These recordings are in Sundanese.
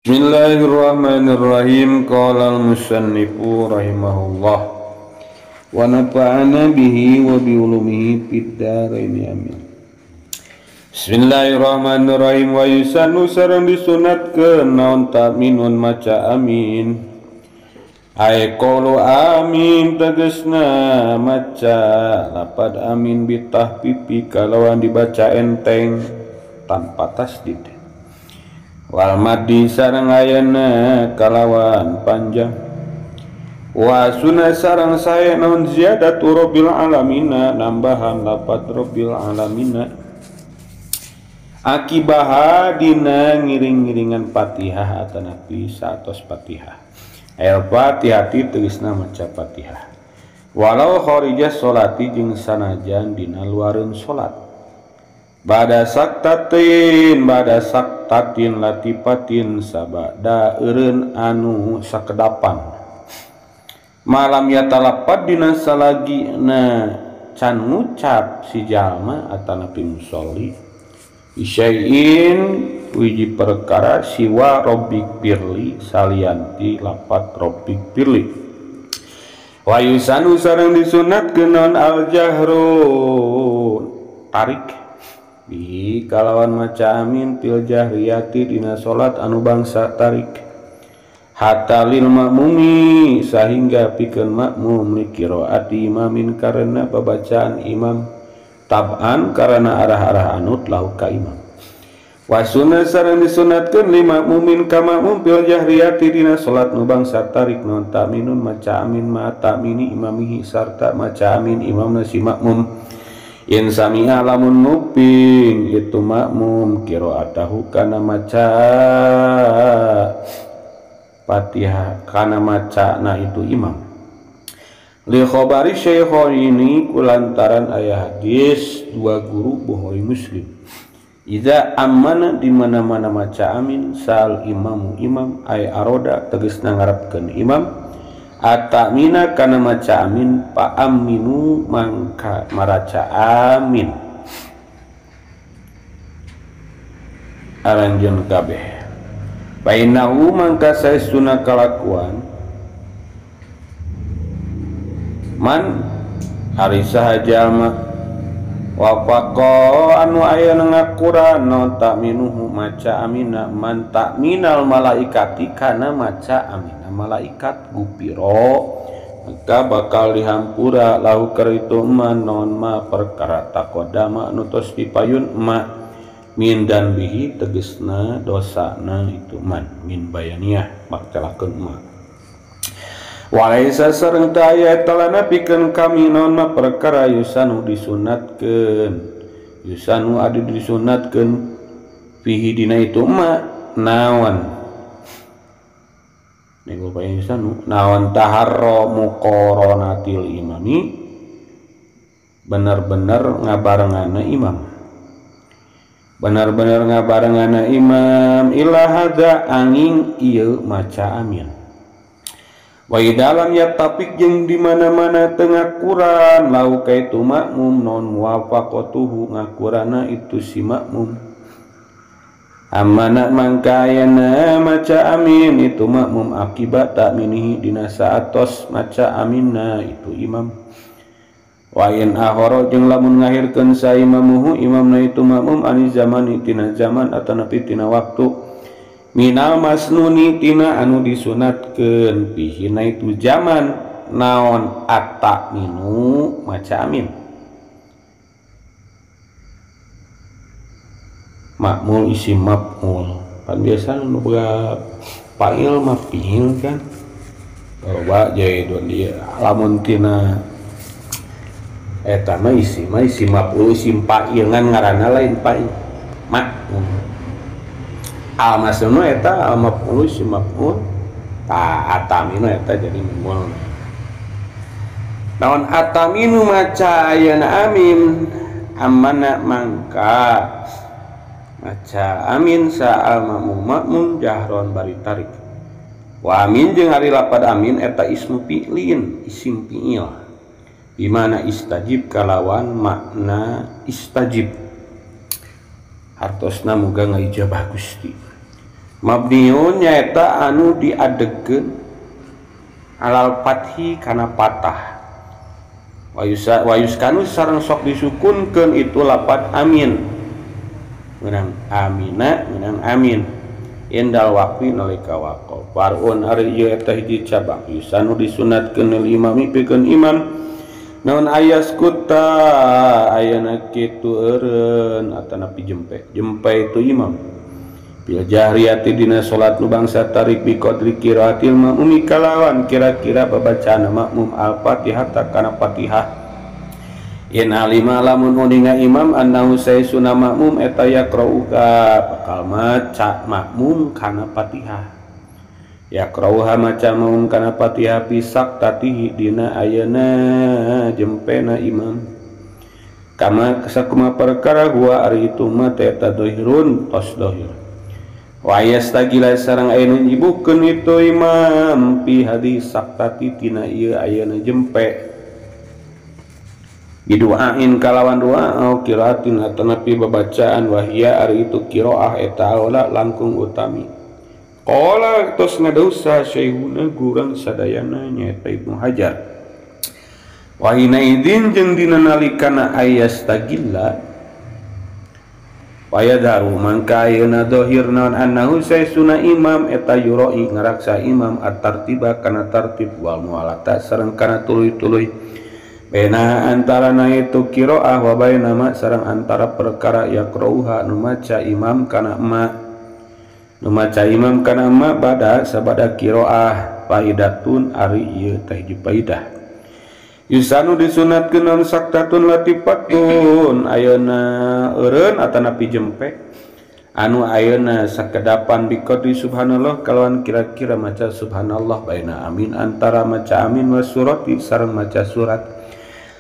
Bismillahirrahmanirrahim. Qala al-musannifu rahimahullah wa nafa'ana bihi wa bi ulumihi fid dharain, amin. Bismillahirrahmanirrahim. Wa yusanu sareng disunatkeun naon ta'minun maca amin. Ay qalu amin tegasna maca lapad amin bitahfifi kalawan dibaca enteng tanpa tasdid. Wal maddi sareng ayana kalawan panjang. Wa sunah sareng sae naon ziyadatu rabbil alamina nambahan lapad rabbil alamina. Akibaha dina ngiring-ngiringan Fatihah atanapi saatos Fatihah. Al Fatihati tegasna maca Fatihah. Walau kharija sholati jeung sanajan dina luareun salat. Bada saktatin latifatin sabada eureun anu sakedapan. Malam ya talapat dina salagina can ngucap si jalma atanapi musolli bisyai'in wiji perkara siwa robbik pirli salianti lapat robbik pirli. Wa yusanu sareng disunatkeun naon al jahru tarik bi kalawan maca amin fil jahriyati dina salat anu bangsa tarik hatta lil makmumi sahingga pikeun makmum li qiraati imamin karena babacaan imam tab'an karena arah-arah anut lahu ka imam. Wa sunnah sareng disunatkeun li makmumin ka makmum fil jahriyati dina salat nu bangsa tarik non ta'minun maca amin ma ta'mini imamihi sarta maca amin imamna si makmum. In sami'a lamun nguping itu makmum qira'atahu kana maca Fatihah kana maca na itu imam. Li khabari syaikhaini kulantaran aya hadis dua guru Bukhari Muslim. Iza amana di mana-mana maca amin sal imamu imam ay aroda tegasna ngarepkeun imam atamina kana maca amin pa aminu mangka maraca amin aranjeun kabeh. Bainahu mangka saestuna kalakuan man ari saha jalma wafaqa anu aya ngakuran non ta'minuhu maca amina man ta'minal malaikati kana maca amina malaikat gupiro maka bakal dihampura lahu keur itu man non ma perkara taqaddama anu tos dipayun ma min dan bihi tegesna dosana itu man min bayaniyah maktelakeun ma. Walaisa sareng teu aya talana pikeun kami naon ma perkara yusanu disunatkeun yusanu adi disunatkeun fihi dina itu ma naon nego bayan yusanu naon taharra muqaranatil imami bener-bener ngabarengana imam bener-bener ngabarengana imam ila hadza angin ieu maca amin. Wa dalam ya tapik jeung di mana-mana teu ngakuran lau ka itu makmum non muwafaqatuhu ngakurana itu si makmum. Amana mangka ayana maca amin itu makmum akibat ta'minihi dina saatos maca aminna itu imam. Wa in akhara jeung lamun ngahirkeun sa imamuhu imamna itu makmum ani zamani tina zaman atanapi tina waktu minal masnuni tina anu disunatkeun pihina itu zaman naon at-ta'minu maca amin makmul isi maf'ul pan biasa nu boga fa'il mah fi'il kan loba jadi dia lamun tina eta mah isi maf'ul isi fa'il ngan ngaranna lain fa'il makmul al masnu eta al maf'ul si maf'ul ta ataminu eta jadi mul naon ataminu maca ayana amin amana mangka maca amin sa al makmum makmum jahron bari tarik wa amin jeung ari lapad amin eta ismu fi'lin isim fi'il di mana istajib kalawan makna istajib hartosna muga ngaijabah Gusti. Mabniun nyaeta anu diadegkeun alal fathi kana patah. Wayuskanu sareng sok disukunkeun itu lapad amin. Meunang amina meunang amin. Indal waqfi nalika waqaf. Far'un ari ieu eta hiji cabang yusanu disunatkeun lil imami pikeun imam. Naon ayas kuta ayana kitu eureun atanapi jempe. Jempe itu imam. Bil jahriyati dina salat nu bangsa tarik bi qadri qiraatil ma'mumi kalawan kira-kira babacaan makmum al-Fatihah kana Fatihah. In alima lamun uninga imam annahu saysuna makmum eta yaqra'uka bakal maca makmum kana Fatihah. Yaqra'uha maca makmum kana Fatihah pisak tatihi dina ayeuna jempena imam. Kama sakuma perkara gua ari itu mah teh eta dohirun tos dohir. Wayas tagila sareng ayeuna nyibukeun itu imam pi hadis saktati tina ieu ayeuna jempe. Bidu'ain kalawan doa au qiraatin atanapi babacaan wahia ari itu qiraah eta aula langkung utami. Qala tos ngadosa syekhuna gurang sadayana nyaeta Ibnu Hajar. Wa hina idzin jeung dina nalikana ayas tagila wayadaru mangka ayeuna dohir naon annahu saysuna imam eta yuroi ngaraksa imam at-tartiba kana tartib wal mualata sareng kana tuluy-tuluy baina antarana itu qiraah wa baina ma sareng antara perkara yaqrauha nu maca imam kana ma nu maca imam kana ma bada sabada qiraah faidatun ari ieu teh hiji faidah. Yusanu disunatkeun naon saktatun latifatun ayeuna eureun atanapi jempe anu ayeuna sakedapan biqadri subhanallah kalawan kira-kira maca subhanallah baina amin antara maca amin wa surati sareng maca surat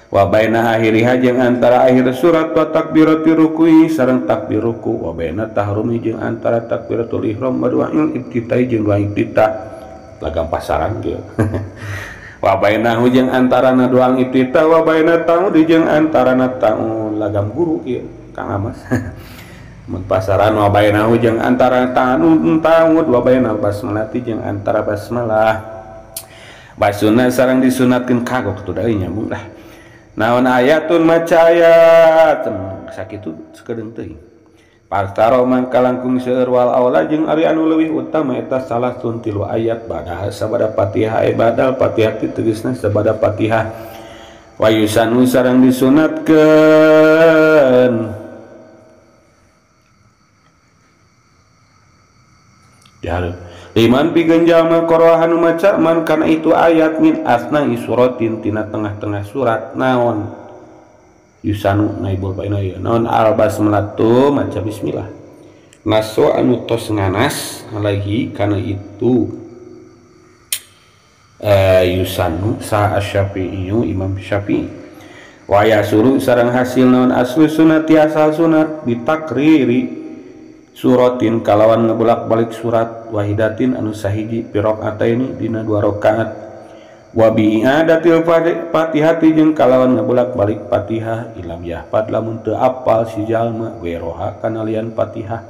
wa baina akhiriha jeung antara akhir surat wa takbirati rukui sareng takbir ruku wa baina tahrumi jeung antara takbiratul ihram wa du'ail ibtitai jeung doa ibtitah lagam pasaran kieu. Wa bainahu jeung antarana doang ibtitah wa baina ta'ud jeung antarana ta'ud lagam guru ieu Kang Amas. Mun pasaran wa bainahu jeung antara ta'ud ta'ud wa baina basmalati jeung antara basmalah. Basuna sareng disunatkeun kagok tuh deui nyambung lah. Naon ayatun maca ayat sakitu sakedeung teuing. Partaro mangka langkung seueur wal aula jeung ari anu leuwih utama eta salah tilu ayat badaha sabada Fatihah badal Fatihah tegasna sabada Fatihah wa yusanu sareng disunatkeun dihareup liman pikeun jalma qara'a nu maca man kana itu ayat min asna suratin tina tengah-tengah surat naon yusanu naibul baina ieu naon al basmalatu maca bismillah naso anu tos nganas alaihi kana itu yusanu sa asy-Syafi'i Imam Syafi'i wa yasuru sareng hasil naon aslu sunati asal sunat bitakriri suratin kalawan ngebolak-balik surat wahidatin anu sahiji pi rakaataini dina 2 rakaat wa bi'adatil fatihati jeung kalawan ngabolak-balik Fatihah ilam yahfad lamun teu apal si jalma weroha kana lian Fatihah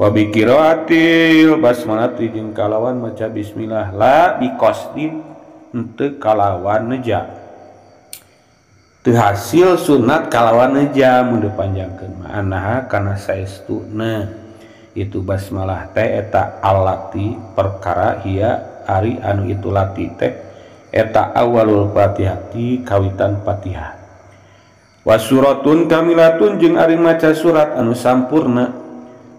wa bi qiraatil basmalati jeung kalawan maca bismillah la biqasdin henteu kalawan neja teu hasil sunat kalawan neja mun dipanjangkeun ma'anaha kana saestuna itu basmalah teh eta alati perkara hia ari anu itu lati teh eta awalul fatihati kawitan Fatihah wa suratun kamilatun jeung ari maca surat anu sampurna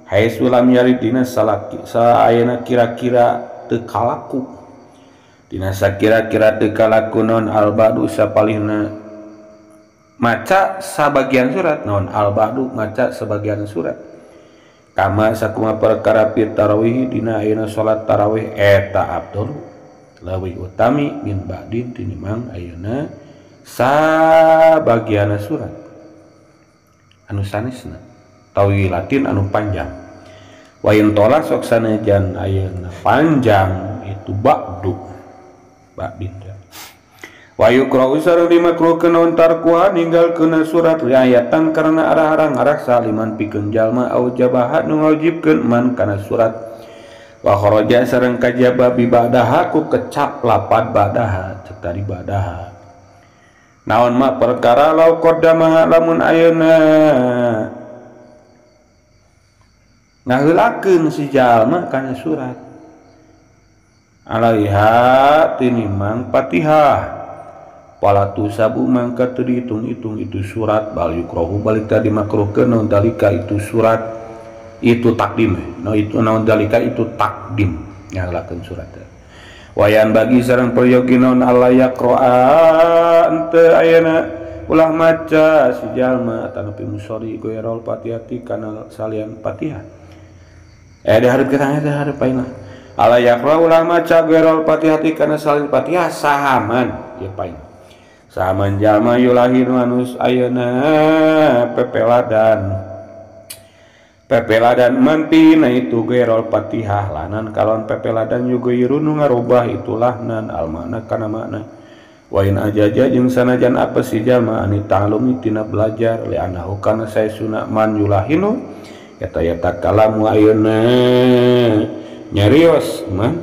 haitsu lam yarid dina salaki saayana kira-kira teu kalaku dina sakira-kira teu kalaku naon al ba'du sapalihna maca sabagian surat naon al ba'du maca sebagian surat kama sakuma perkara fi tarawih dina ayeuna salat tarawih eta abdul leuwih utami min ba'din tinimang ayeuna sabagiana surat anu sanesna tawilatin anu panjang wa in tola sok sanajan ayeuna panjang itu ba'du ba'din wa yukrahu sareng dimakruhkeun naon tarkuha ninggalkeun surat riayatan karena arah-arah ngaraksa liman pikeun jalma au jabaha nu ngawajibkeun man kana surat Wa kharaja sareng kajaba bi ba'daha ku kecap lapad ba'daha cek tadi ba'daha. Naon mah perkara lau qaddama lamun ayeuna ngaheulakeun si jalma kana surat alaiha tinimang Fatihah palatu sabu mangka teu dihitung-hitung itu surat bal yukrohu balik tadi makruhkeun naon dalika itu surat itu takdim no itu naon dalika itu takdim ngaheulakeun surat teh. Wayan bagi sareng peryogi naon alla yaqra'a ente ayeuna ulah maca si jalma atanapi musori goerol fatihati kana salian Fatihah. Di hareup kita teh hareup ayeuna alla yaqra ulah maca goerol fatihati kana salian Fatihah sahaman ieu paing. Sahaman jalma yulahir manus ayeuna pepeladan pepeladan mantina itu gerol Fatihah lanan kalon pepeladan yugoiru nu ngarubah itulah nan al makna kana makna wain ajaja jeung sanajan apa si jalma ani ta'lumi tina belajar li anahu kana saesuna man yulahinu eta eta kalamu ayeuna nyarios man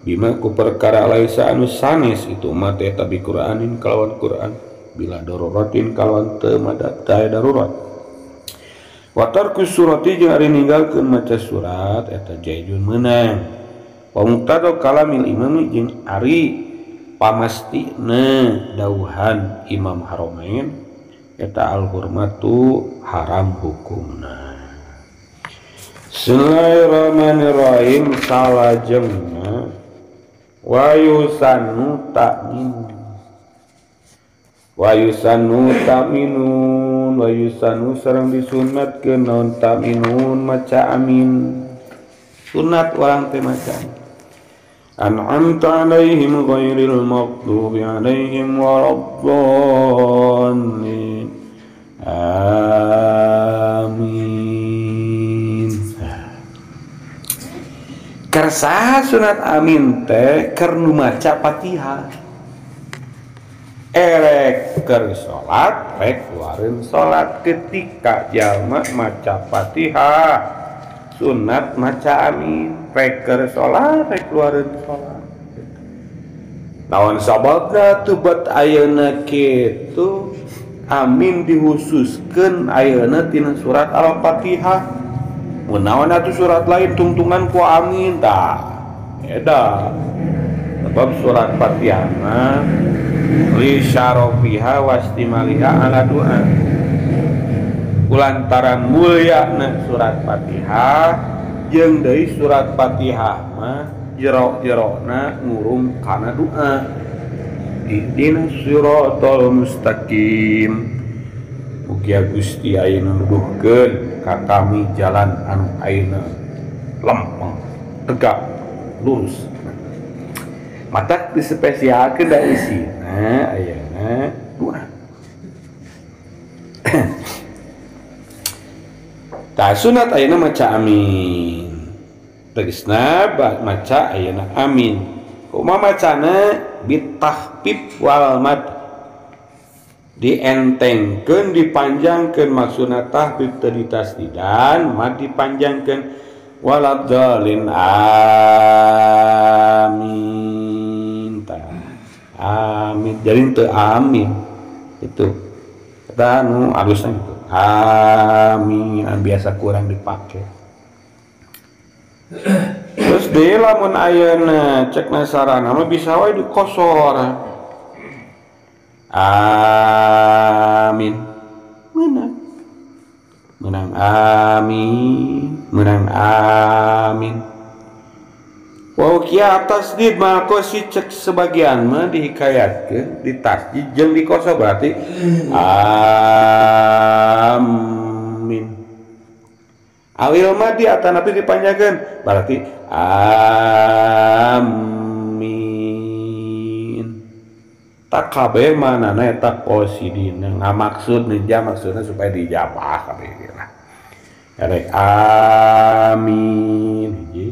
bima ku perkara laisa anu sanes itu mah teh tabi Qur'anin kalawan Qur'an bila daruratin kalawan teu madat darurat. Watar ku surati jeung ari ninggalkeun maca surat eta jaijun meunang. Wa muqtada kalamil imami jeung ari pamastina dauhan Imam Haramain eta al hurmatu haram hukumna. Bismillahirrahmanirrahim salajengna wa yusanu ta'min wa yusanu ta'minun wa yusanu sareng disunatkeun naon ta'minun maca amin sunat urang teh maca an'amta 'alaihim ghairil maghdubi 'alaihim waladdallin amin. Kersa sunat amin teh keur nu maca Fatihah erek keur salat rek keluarin salat ketika jalma maca Fatihah sunat maca amin rek keur salat rek keluarin salat. Naon sababna tubat ayeuna kitu amin dihususkeun ayeuna tina surat Al-Fatihah. Mun naon atuh surat lain tungtungan ku amin tah beda sebab surat Fatihah mah li syarafiha wastimaliha ala doa kulantaran mulyana surat Fatihah jeung deui surat Fatihah mah jero-jerona ngurung kana doa ihdinas siratal mustaqim mugia Gusti ayeuna nuduhkeun ka kami jalan anu ayeuna lempeng tegak lurus. Matak dispesialkeun da isina ayeuna doa. Tah sunat ayeuna maca amin. Tegasna maca ayeuna amin. Kumaha macana bitahfif wal mad. Dientengkeun dipanjangkeun maksudna tahfif teu ditasdidan mad dipanjangkeun waladzalin amin. Amin jadi teu amin itu kata anu alusna gitu amin anu biasa kurang dipake. Terus deui lamun ayeuna cek nasarana mah bisa wae dikosor amin meunang meunang amin meunang amin. Wa kia tasdid mah si cek sebagian mah dihikayatkeun ditasdid jeung dikoso berarti amin. Awil madi atanapi dipanjangkeun berarti amin. Tak kabeh manana eta qasidina ngamaksud neja maksudna supaya dijabah kabeh lah. Erek amin hiji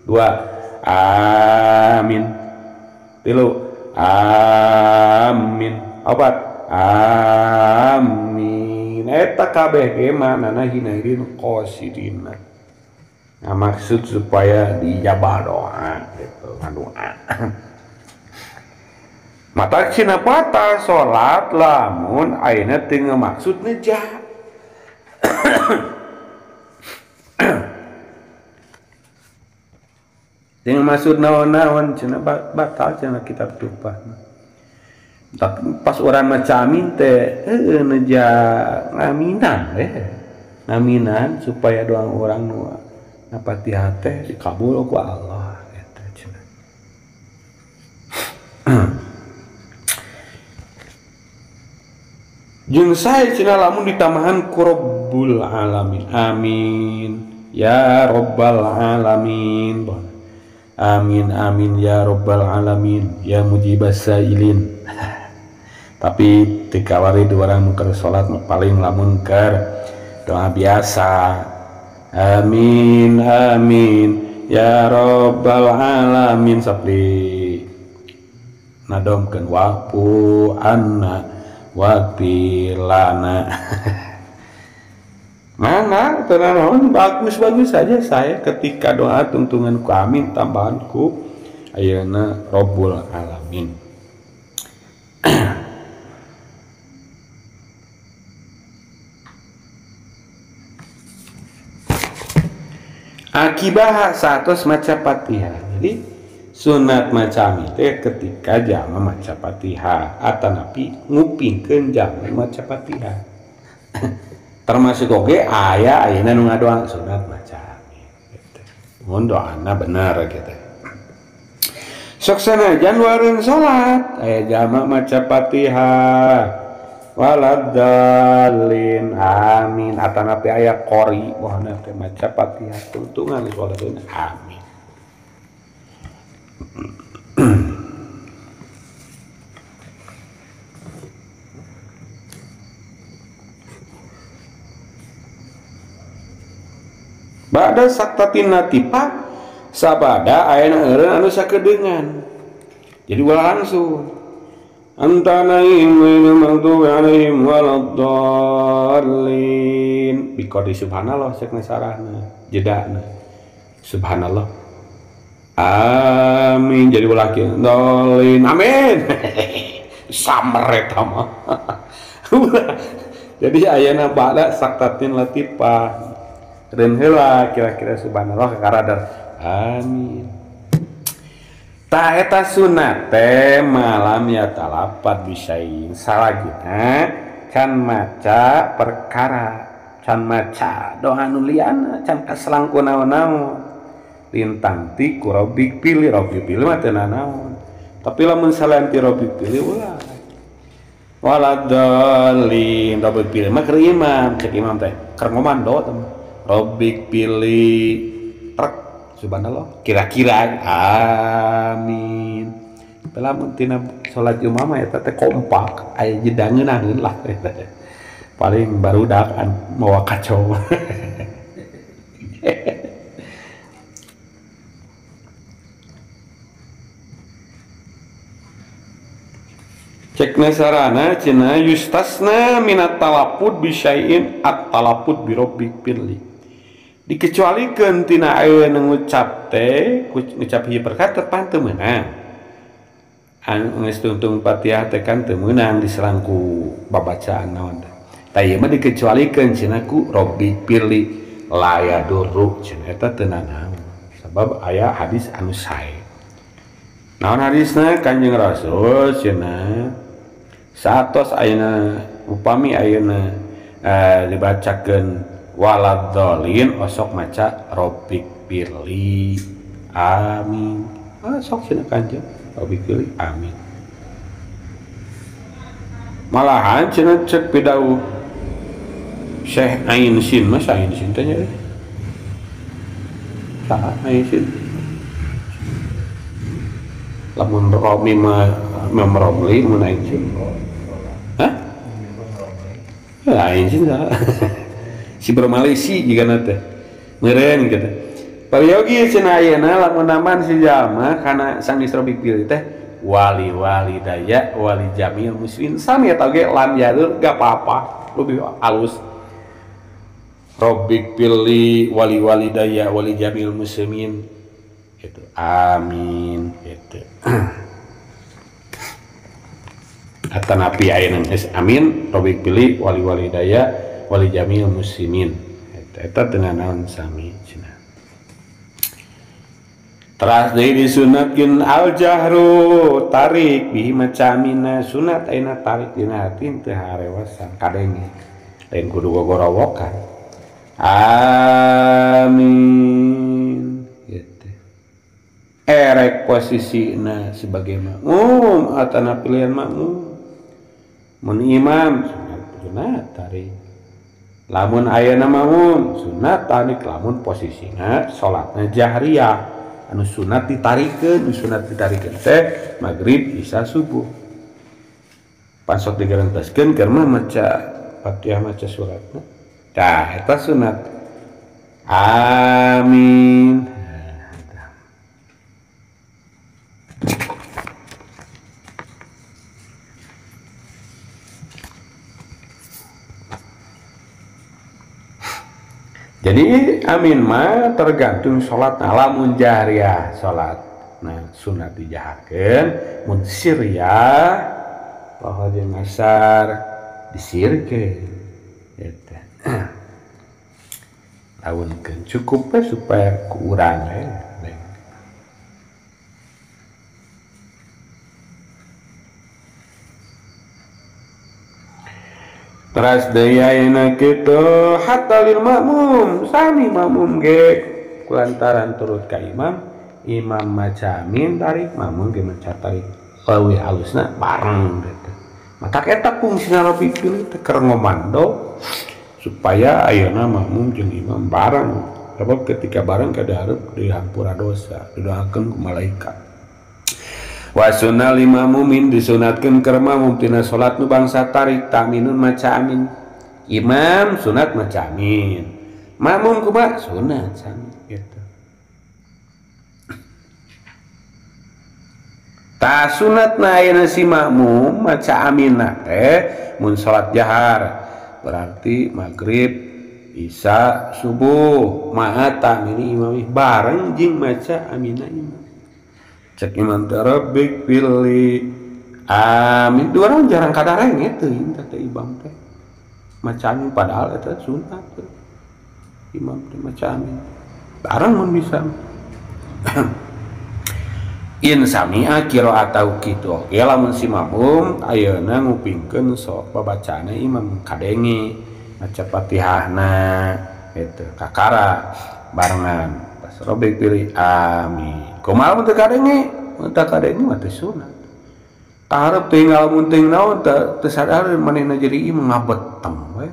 dua amin tilu amin opat amin eta kabeh ge manana hinahirin qasidina. Nah, maksud supaya diijabah doa gitu, ngadoa. Mata cina batal salat lamun ayeuna teu ngamaksud nejah. Teu maksud naon-naon cenah batal cenah kitab Tuhfah. Tapi pas urang maca amin teh heueuh nejah ngaminan we. Ngaminan supaya doa urang nu Fatihah teh dikabul ku Allah eta cenah. Jeung sae cenah lamun ditambahan ku Rabbul alamin. Amin ya Rabbal alamin. Amin amin ya Rabbal alamin ya mujibas sailin. Tapi teu kawari urang nu keur salat paling lamun keur doa biasa. Amin amin ya Rabbal alamin sapli nadomkeun wa'fu anna waqtilana. Mana tenang bagus-bagus saja saya ketika doa tungtungan ku amin tambahanku ayeuna Rabbul alamin. Akibah satos maca Fatihah. Jadi sunat maca amin teh ketika jama maca Fatihah atanapi ngupingkeun jama maca Fatihah. Termasuk oge aya ayeuna nu ngadoa sunat maca amin gitu. Mun doana bener gitu. Sok sanajan wareun salat aya jama maca Fatihah waladalin amin atanapi aya qori wahna teh maca Fatihah tuntungan salatna amin. Ba'da saktatin natipa sabada ayana eureun anu sakedeungan. Jadi ulah langsung antanaim ghairil maghdubi alaihim waladdallin. Biqadri subhanallah cek nasarahna jedana. Subhanallah. Amin. Jadi ulah kieu dolin. Amin. Samer eta mah. Jadi ayana ba'da saktatin latifah. Reun heula kira-kira subhanallah kakaradar. Amin. Tah eta sunat teh malam ya talapat bisain salagina can maca perkara, can maca doa nu liana, can kaselangku naon-naon. Lintang ti ku robik pilih, robik pilih mah teu nanaon. Tapi lamun salayan ti robik pilih ulah. Waladallin robik pilih mah keur imam, cek imam teh keur ngomando teh. Robik pilih trek subhanallah kira-kira amin. Lamun tina salat Jumat mah eta teh kompak aya jeda ngeunaheun lah eta teh. Paling barudak mawa kacau. Cek nasarana cenah yustasna minat talapud bisyai'in at talapud birobik pirli. Dikecualikeun tina ayeuna ngucap teh ngucap hiji perkara tepan teu meunang. Anu geus tungtung Fatihah teh kan teu meunang diselangku babacaan naon teh. Tah ieu mah dikecualikeun cenah ku robbi pirli la yadurru cenah eta teu nanaon. Sabab aya hadis anu sae. Naon hadisna Kanjeng Rasul cenah saatos ayeuna upami ayeuna dibacakeun waladhdallin osok maca robbik pirli amin. Ah sok cenah Kanjeng robbik pirli amin. Malahan cenah cek pidauh Syekh Ain Sin mas Ain Sin teh nya saha Ain Sin lamun romi mah memromli mun Ain Sin. Hah? Ain Sin saha? Si bermalisi jigana teh meureun kitu. Paryogi cenah ayeuna lamun naman si jalma kana sanggeus robik pilih teh wali-wali daya wali jamil muslimin sami eta ge lam yadur gak apa-apa lebih halus. Robbik pilli wali walidaya wali jamil muslimin gitu. Amin gitu. Atanapi ayeuna geus amin robbik pilli wali walidaya wali jamil muslimin. Eta teu naon sami cenah. Teras deui disunatkeun al jahru tarik bihi maca amina sunat ayeuna tarik dina hati teu harewasan kadenge. Lain kudu gogorowokan. Amin gitu. Erek posisina sebagai makmum atana pilihan makmum. Mun imam sunat tarik. Lamun ayeuna makmum sunat tarik lamun posisina salatna jahriyah anu sunat ditarikeun, nu sunat ditarikeun teh magrib isya subuh. Pansok digarentaskeun keur mah maca Fatihah maca suratna. Tah eta sunat. Amin. Jadi amin mah tergantung salat. Lamun jahriyah salat nah sunat dijaharkeun, mun sirriyah poho jeung asar disirkeun eta. Launkeun cukup we supaya kurang we. Teras deui ayeuna kitu hatta lil makmum sami makmum ge kulantaran turut ka imam, imam maca amin tarik, makmum ge maca tarik. Leuwih alusna bareng gitu. Maka eta fungsina robi pilih teh keur ngomando supaya ayeuna makmum jeung imam bareng. Sebab ketika bareng kada hareup dihampura dosa, didoakeun ku malaikat. Wa sunnah lima mumin disunatkeun keur makmum tina salat nu bangsa tarik taminun maca amin. Imam sunat maca amin. Makmum kumaha sunat sami gitu. Ta sunatna ayeuna si makmum maca aminna teh mun salat jahar berarti magrib isya subuh ma'a tamini imami bareng jeung maca amina imam. Cek imam teh rabbik pilih amin. Dua orang jarang kadareng itu teh imam teh maca amin padahal eta sunat teh. Imam teh maca amin bareng mun bisa. In sami'a qira'atahu kitu oge lamun si makmum ayeuna ngupingkeun sok babacaana imam kadenge maca Fatihahna gitu kakara barengan pas robek pilih amin. Kumaha mun teu kadenge? Mun teu kadenge mah teu sunat. Tahareup teu ngalamun teu naon teu sadar manehna jadi imam ngabetem we.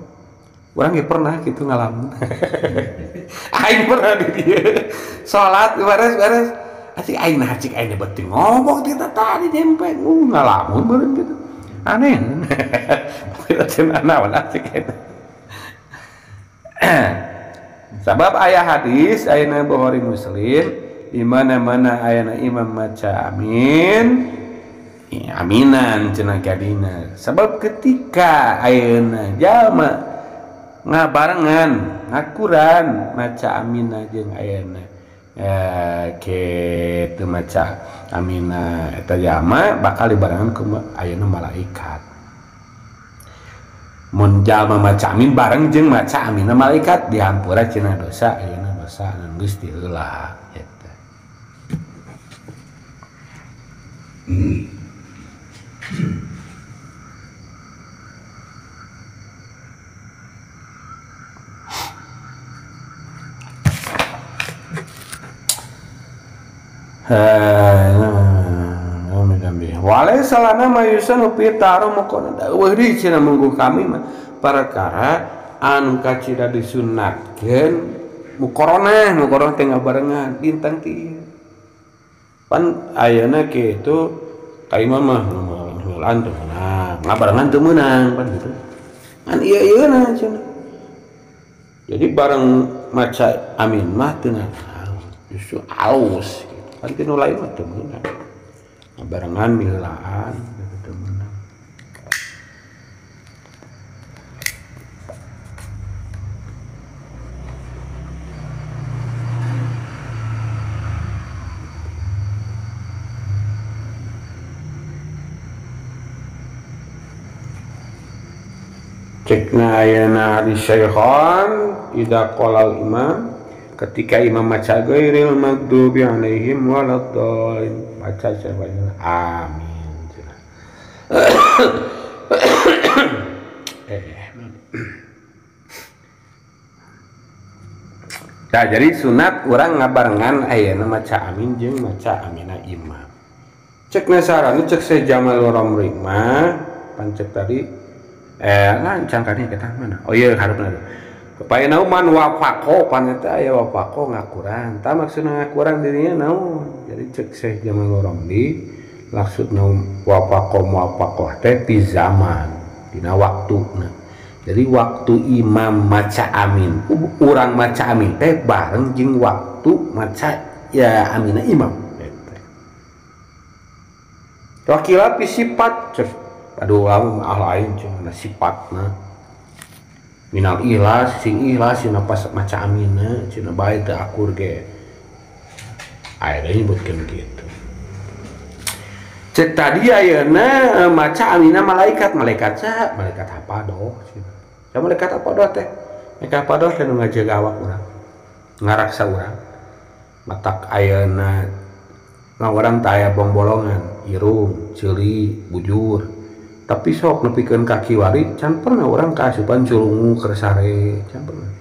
Urang ge pernah kitu ngalamun. Aing pernah di dieu. Salat beres-beres asik aing nah cik aing beuting ngomong ti tadi nyempe ngalamun beureun kitu. Aneh. Tapi cenah naon asik eta. Sabab aya hadis ayeuna Bukhari Muslim di mana-mana ayana imam maca amin aminan cenah kadina. Sebab ketika ayeuna jalma ngabarengan ngakuran maca amina jeung ayeuna kitu maca amina eta jalma bakal dibarengan ku ayeuna malaikat. Mun jalma maca amin bareng jeung maca amina malaikat dihampura cenah dosa ayeuna dosa geus diheula. Walai salana mayusan upi taruh mukona eueuh deui cenah munggu kami mah perkara anu kacida disunatkeun mukoronah mukoronah teh ngabarengan bintang ti pan ayeuna kitu ka imam mah heulaan teu meunang ngabarengan teu meunang pan kitu ngan ieu-ieuna cenah. Jadi bareng maca amin mah teu justru alus gitu kan teu nu lain mah teu meunang ngabarengan miheulaan gitu teu meunang. Cekna ayeuna di syaikhan idza qala imam ketika imam maca ghairil maghdubi alaihim waladdallin baca sebanyak amin. Nah, jadi sunat urang ngabarengan ayeuna maca amin jeung maca amina imam. Cek nasarana cek Syekh Jamal Ramli mah pancek tadi lancang kan kita mana? Oh iya harupna. Kepaena man wafaqo pan eta aya wafaqo ngakuran. Tah maksudna ngakuran dirinya naon? Jadi cek Syekh Jamal Ramli maksudna wafaqo muwafaqah teh di zaman dina waktuna. Jadi waktu imam maca amin, urang maca amin teh bareng jeung waktu maca ya amina imam. Wakila pi sifat cek. Aduh lain cenah sifatna. Minal ikhlas sing ikhlas cenah pas maca amina cenah bae teu akur ge. Aya deui nyebutkeun kitu. Cek tadi ayeuna maca amina malaikat, malaikat saha? Malaikat hapadoh cenah. Sa malaikat hapadoh teh? Malaikat hapadoh teh nu ngajaga awak urang. Ngaraksa urang. Matak ayeuna urang teh aya bongbolongan, irung, ceuli, bujur. Tapi sok nepikeun ka kiwari can pernah urang kaasupan curungu keur sare, can pernah.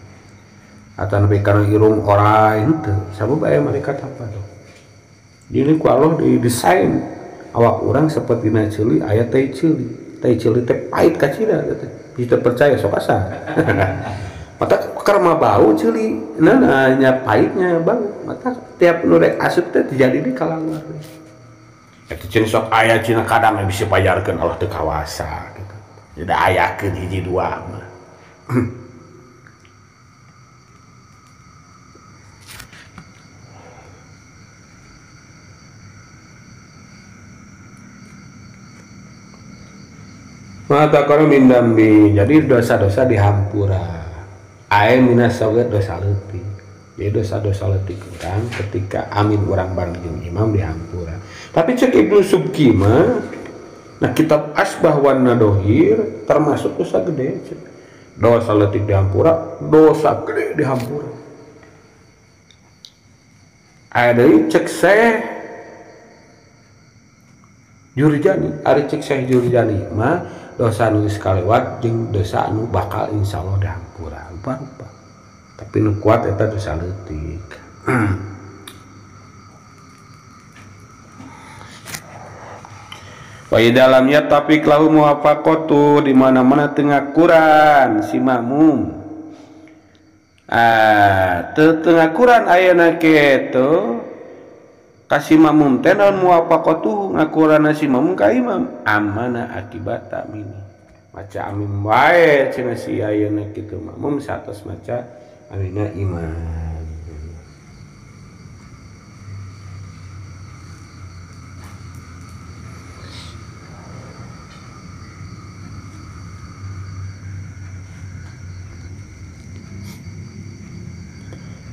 Atawa nepi kana irung orai henteu, sabab aya malaikat hapadoh. Jadi ku Allah didesain awak urang sapertina ceuli aya tai ceuli. Tai ceuli teh pahit kacida teh. Bisa percaya sok asa. Mata karma bau ceuli, nah nya pahitnya bau. Mata tiap nu rek asup teh terjadi di kalangan. Eta cenah sok aya cenah kadang bisa pajarkeun Allah teu kawasa gitu. Jadi ayakeun hiji dua mah. Mata kono min dambi. Jadi dosa-dosa dihampura. Ae minas soget dosa leutik. Jadi dosa-dosa leutik urang ketika amin urang bareng jeung imam dihampura. Tapi cek Ibnu Subki mah, nah kitab Asbah wan Nadohir termasuk dosa gede. Cek. Dosa leutik dihampura, dosa gede dihampura. Aya deui cek Syekh Jurjani, ari cek Syekh Jurjani mah dosa nu geus kalewat jeung dosa anu bakal insyaallah dihampura. Rupa-rupa. Tapi nu kuat eta dosa leutik. Wa dalamnya tapi lahu muwafaqatu di mana-mana teu ngakuran si makmum. Teu ngakuran ayeuna kitu ka si makmum teh naon muwafaqatu ngakuranna si makmum ka imam amana akibat amini. Maca amin wae cenah si ayeuna kitu makmum satos maca amina imam.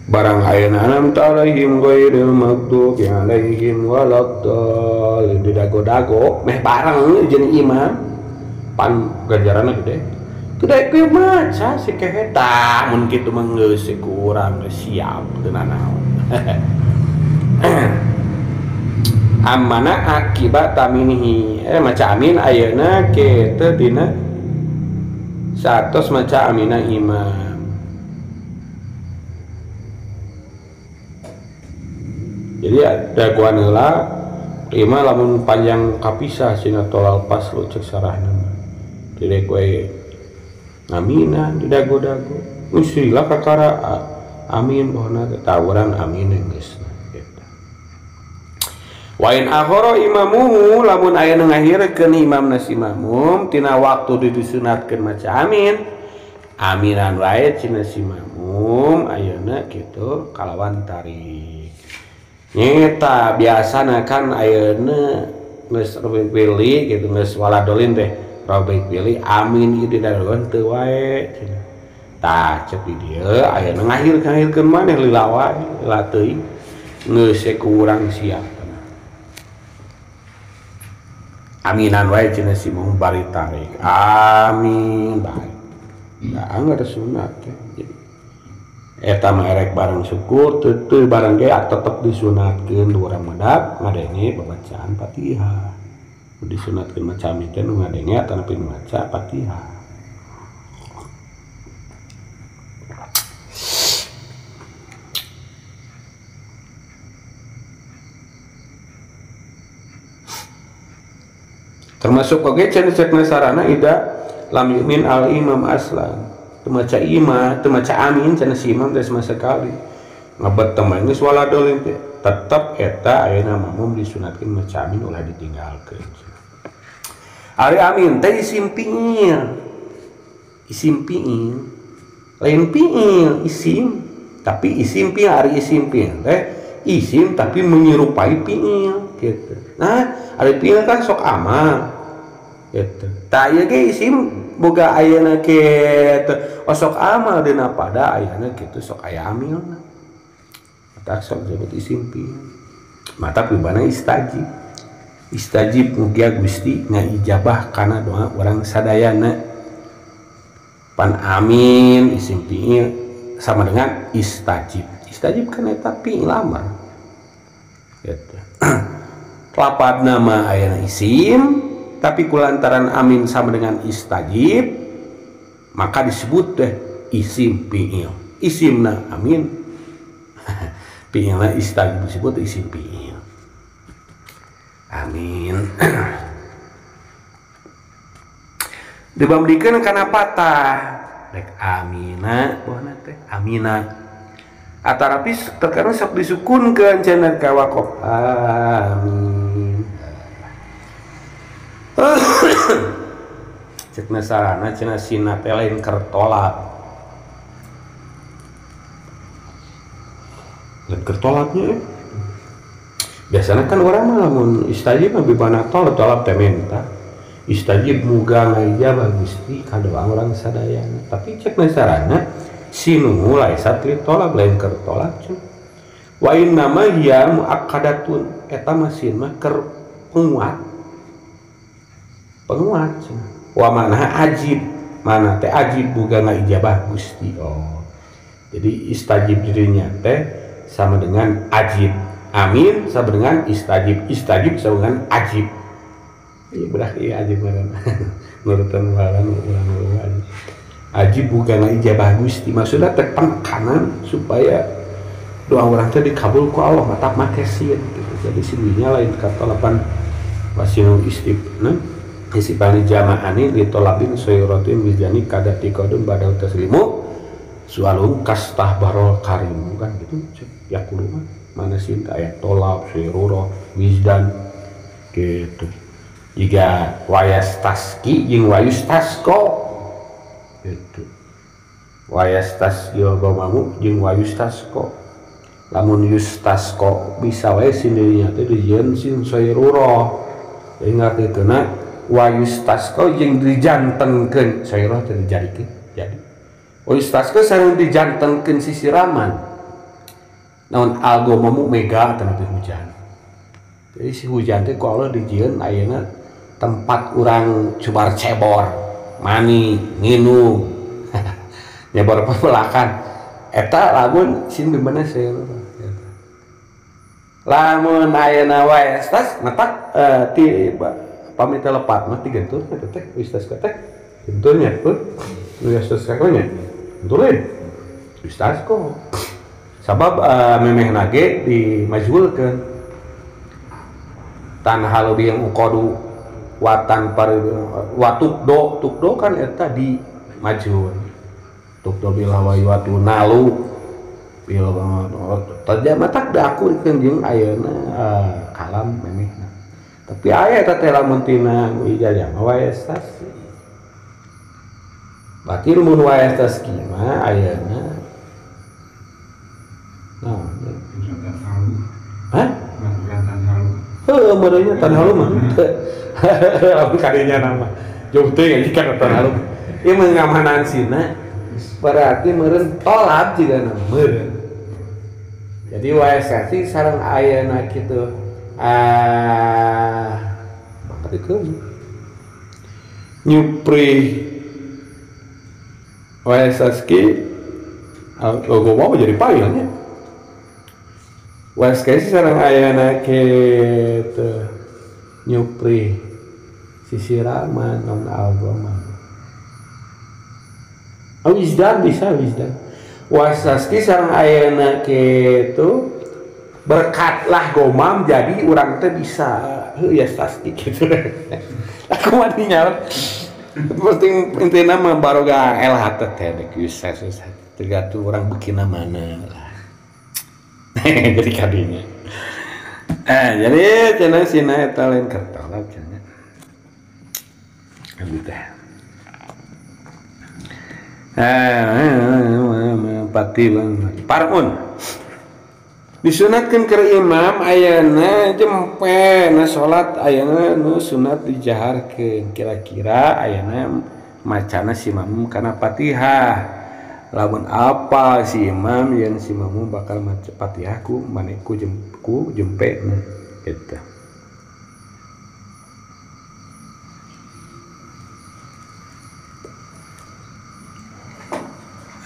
Barang ayeuna an'amta alaihim ghairil maghdubi alaihim waladdallin didago-dago meh bareng jeung imam pan ganjaranna gede. Gede kieu maca si kehe tah mun kitu mah geus kurang geus siap teu nanaon. Amana akibat aminihi maca amin ayeuna kitu dina satos maca amina imam. Jadi daguan heula ima lamun panjang kapisah cenah tolal paslu cek sarahna mah. Direk we ngaminan di dago-dago. Geus lila kakara amin bohna teh tawuran amin geus eta. Wa in akhara imamuhu lamun aya nu ngahirkeun imamna si makmum tina waktu disunatkeun maca amin. Aminan wae cenah si makmum ayeuna kitu kalawan tarik. Nyeta biasana kan ayeuna geus robek pilih gitu geus waladolin teh robek pilih amin ieu didagoan teu wae cenah. Tah cek di dieu ayeuna ngahir-ngahirkeun maneh lila wae lila teuing geus kurang siap. Aminan wae cenah si mung bari tarik. Amin bae. Da anggar sunat teh. Jadi eta mah erek bareng syukur teu bareng ge tetep disunatkeun urang medap ngadenge babacaan Fatihah. Disunatkeun maca amin teh nu ngadenge atanapi nu maca Fatihah. Termasuk oge cenah cekna sarana ida lam yu'min al imam aslan. Teu maca ima, teu maca amin cenah si imam teh sama sekali. Ngebet teh geus waladolin teh. Tetep eta ayeuna makmum disunatkeun maca amin ulah ditinggalkeun. Ari amin teh isim fi'il. Isim fi'il. Lain fi'il, isim. Tapi isim fi'il ari isim fi'il teh isim tapi menyerupai fi'il gitu. Nah, ari fi'il kan sok amal gitu. Tah ieu ge isim boga ayeuna kitu. Oh sok amal dina pada ayeuna kitu sok aya amilna. Tah sok disebut isim fi'il. Mata pibana istajib. Istajib mugia Gusti ngaijabah kana doa urang sadayana. Pan amin isim fi'il sama dengan istajib. Istajib kan eta fi'il amar. Gitu. Lapad nama ayana isim tapi kulantaran amin sama dengan istajib maka disebut deh isim fi'il. Isimna amin. Fi'ilna istajib disebut isim fi'il. Amin. Dibandingkeun kana patah rek amina buahna teh amina. Atarapi terkadang sok disukunkeun cenah ka wakof amin. Cekna sarana cenah sina teh lain kertolak. Lain kertolaknya. Biasanya kan orang mah lamun istajib mah bibana tolak tolak teh menta. Istajib muga ngaijabah Gusti ka doa urang sadayana. Tapi cekna sarana sinu laisat li tolak lain kertolak cenah. Wa inna ma hiya muakkadatun eta mah sin mah keur penguat. Penguat cenah. Wa mana ajib, mana teh ajib boga ngaijabah Gusti. Oh. Jadi istajib dirinya teh sama dengan ajib. Amin sama dengan istajib, istajib sama dengan ajib. Iya belah iya ajib ngaranna. Nurutan balan urang-urang ajib. Ajib bukan ijabah Gusti, maksudnya teh penekanan supaya doa orang teh dikabul ku Allah mata make sin gitu. Jadi sindinya lain kata lapan wasinu istibna isibani jamaani litolabin soyrotin bijani kadati kodun badau taslimu sualum kastah barol karimu kan gitu ya kudu mah mana sin aya tolab soyruro wijdan gitu. Jika wayas taski jeung wayus tasko gitu. Wayas tasgil gomamu jeung wayus tasko. Lamun yustasko bisa wae sindirinya teh dijieun sin soyruro. Jadi ngartikeunna wayustasko jeung dijantenkeun soyruro teh dijadikeun jadi. Wayustasko sareng dijantenkeun sisiraman. Naon algomamu mega teh hujan. Jadi si hujan teh ku Allah dijieun ayeuna tempat urang cubar cebor, mani, nginum. Nyebor pepelakan. Eta lamun sin bimana seureuh. Lamun ayeuna wae tas matak ti pamit lepat mah tigentur eta teh wis tas teh genturnya pun wis tas nya genturin wis tas kok. Sabab memehna ge dimajhulkeun. Tan halu yang uqadu watan par watuk do tukdo kan eta di majhul. Tukdo bila watu nalu bil tadi matak da aku jeung ayeuna kalam memehna. Tapi aya eta teh lamun tina ijazah mah waestas. Berarti mun waestas kieu mah ayeuna naon? Hah? Heuh meureunnya tan halu mah teu. Lamun kadinya nama. Jauh teh ieu kan tan halu. Ieu mah ngamanan sina berarti meureun tolab jigana meureun. Jadi waesasi sareng ayeuna kitu bakat itu nyupri Wasaski logo mau jadi payungnya. Wasaski sareng ayana kitu nyupri sisiraman non algoman. Oh wisdan bisa wisdan. Wasaski sareng ayana kitu berkatlah gomam jadi urang teh bisa heuh ya saski kitu. Aku mah dinyar. Penting intina mah baroga LHT teh dek sukses tergantung orang bekina mana lah. Jadi kadinya. Jadi cenah sina eta lain kertolak cenah. Abdi teh. Pati parun. Disunatkeun keur imam ayana jempe na salat ayana nu sunat dijaharkeun kira-kira ayana macana si makmum kana Fatihah. Lamun apa si imam yang si makmum bakal maca Fatihah ku maneh ku jempe gitu.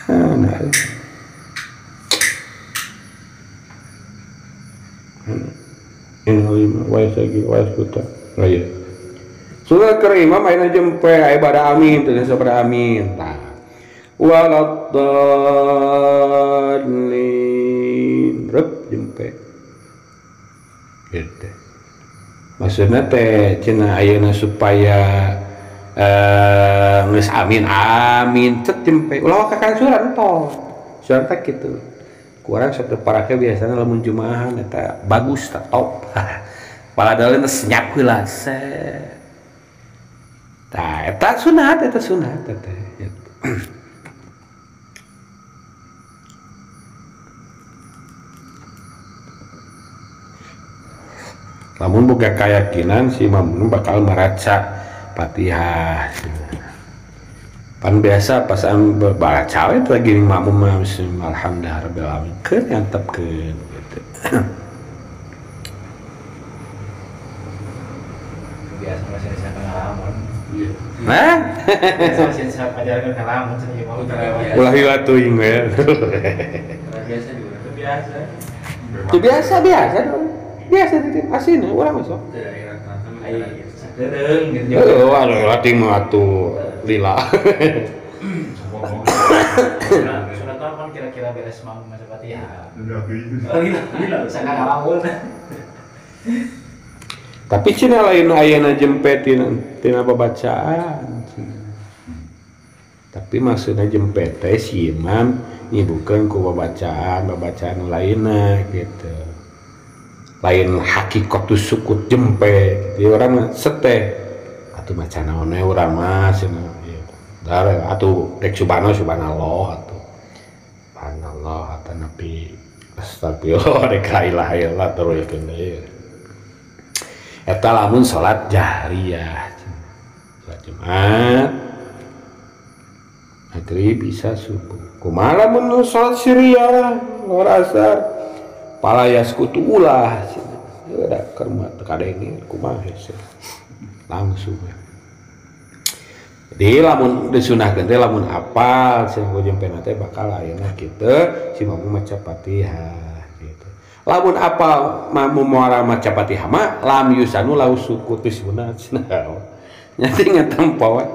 Nah. Surat keur imam ayeuna jempe aya bada amin teu sabada amin tah. Waladdallin rep jempe. Gitu. Maksudna teh cenah ayeuna supaya geus amin amin cet jempe ulah ka surat entong. Surat teh kitu. Kurang sok parake biasana lamun jumaahan eta bagus tak top. Paladalin senyap heula set. Tah eta sunat eta. Lamun boga keyakinan si imam bakal maraca Fatihah. Pan biasa pas baca we lagi makmum mah alhamdulillah rabbil alamin keun nyantepkeun gitu. Biasa masih bisa pengalaman. Hah? Biasa masih bisa ajarkeun pengalaman cenah ieu mah ulah heula teuing we. Biasa juga itu biasa. Itu biasa biasa dong. Biasa teh asina urang mah sok. Sakedeung gitu. Heuh, waduh latih mah atuh lila. Sunat kan kira-kira beres mau maca Fatihah. Lila, sangka ngalamun. Tapi cenah lain ayeuna jempe tina babacaan. Tapi maksudna jempe teh si imam nyibukeun ku babacaan, babacaan lainna gitu. Lain hakikatus sukut jempe. Jadi orang seteh atuh maca naon we urang mah cenah gitu. Dar atuh rek subhana subhanallah atuh. Subhanallah atuh nabi astagfirullah rek la ilaha illallah teruskeun deui. Eta lamun salat jahriyah. Salat Jumat maghrib bisa subuh. Kumaha lamun salat siriyah luar asar pala yaskutu ulah cenah. Da keur mah teu kadenge kumaha hese. Langsung. Jadi lamun disunahkeun teh lamun apal cenah ku jempena teh bakal ayeuna kitu si makmum maca Fatihah gitu. Lamun apal makmum moal maca Fatihah mah lam yusanu lau sukut sunat cenah. Nya teh ngatempo we.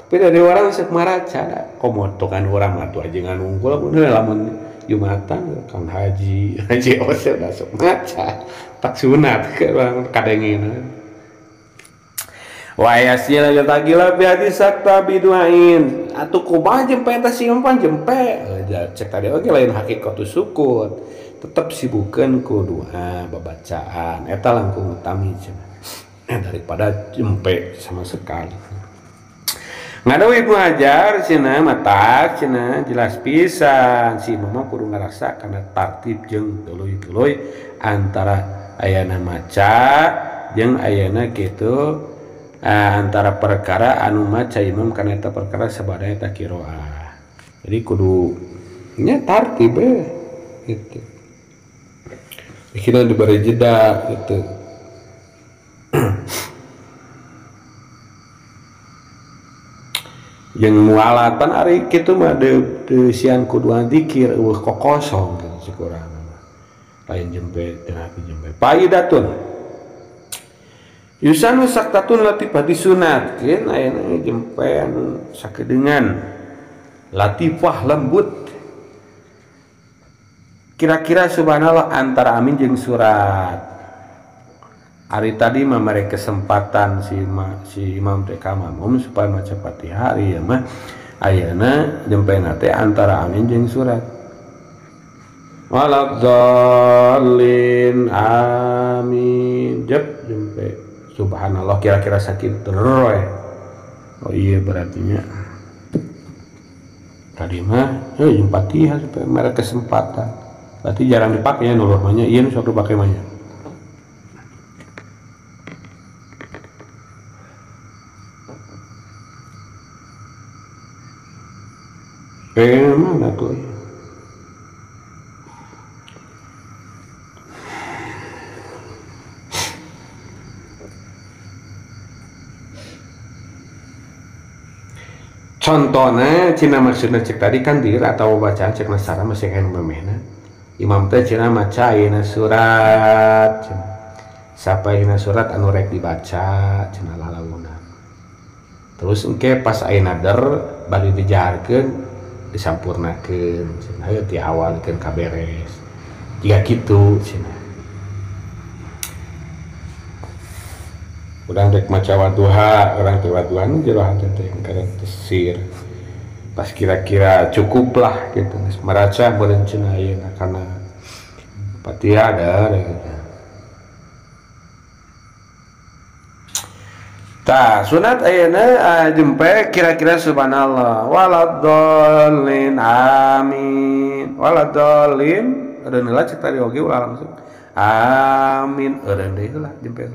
Tapi dari orang sok maraca komo kan urang mah atuh ajengan unggul lamun Jumatan kan haji haji ose udah sok maca tak sunat ke urang kadengena. Wa yasila tagila bi hadis sakta biduain atuh kumaha jempe eta si imam jempe cek tadi oge lain hakikatu sukut tetep sibukeun ku doa babacaan eta langkung utami cenah daripada jempe sama sekali. Ngadawu Ibnu Hajar cenah mata cenah jelas pisan si imam kudu ngarasa kana tartib jeung tuluy-tuluy antara ayana maca jeung ayana kitu antara perkara anu maca imam kana eta perkara sabada eta qiraah. Jadi kudu nya tartib we gitu. Dikira diberi jeda gitu. Jeung mualat pan ari kitu mah deui sian kudu dzikir eueuh kokosong kitu cek urang mah. Lain jempe teu napi jempe. Paidatun. Yusanu saktatun latifah disunatkeun ayeuna jempe anu sakedeungan. Latifah lembut. Kira-kira subhanallah antara amin jeung surat. Ari tadi mah mere kesempatan si imam teh ka makmum supaya maca Fatihah ari ieu mah ayeuna jempena teh antara amin jeung surat. Waladhdallin amin jep jempe subhanallah kira-kira sakitu we. Oh iya berarti nya tadi mah heuh jeung Fatihah supaya mere kesempatan. Berarti jarang dipake nya nu mah nya ieu nu sok dipake mah nya. Mana tuh? Contohnya cina maksudnya cek tadi kan dir atau bacaan cek nasara masih kayak memehna. Imam teh cina maca ayeuna surat cina. Sapaina surat anu rek dibaca cina lalaunan. Terus engke pas ayeuna der bari dijaharkeun disampurnakeun cenah heuh ti awalkeun ka beres. Jiga kitu cenah. Urang rek maca waduha, urang teh waduha nu jero hate teh karek tesir. Pas kira-kira cukuplah gitu geus maraca beureun cenah ayeuna kana Fatihah der gitu. Tah sunat ayeuna jempe kira-kira subhanallah waladhdallin amin waladhdallin eureun heula cek tadi oge ulah langsung amin eureun deui heula jempe.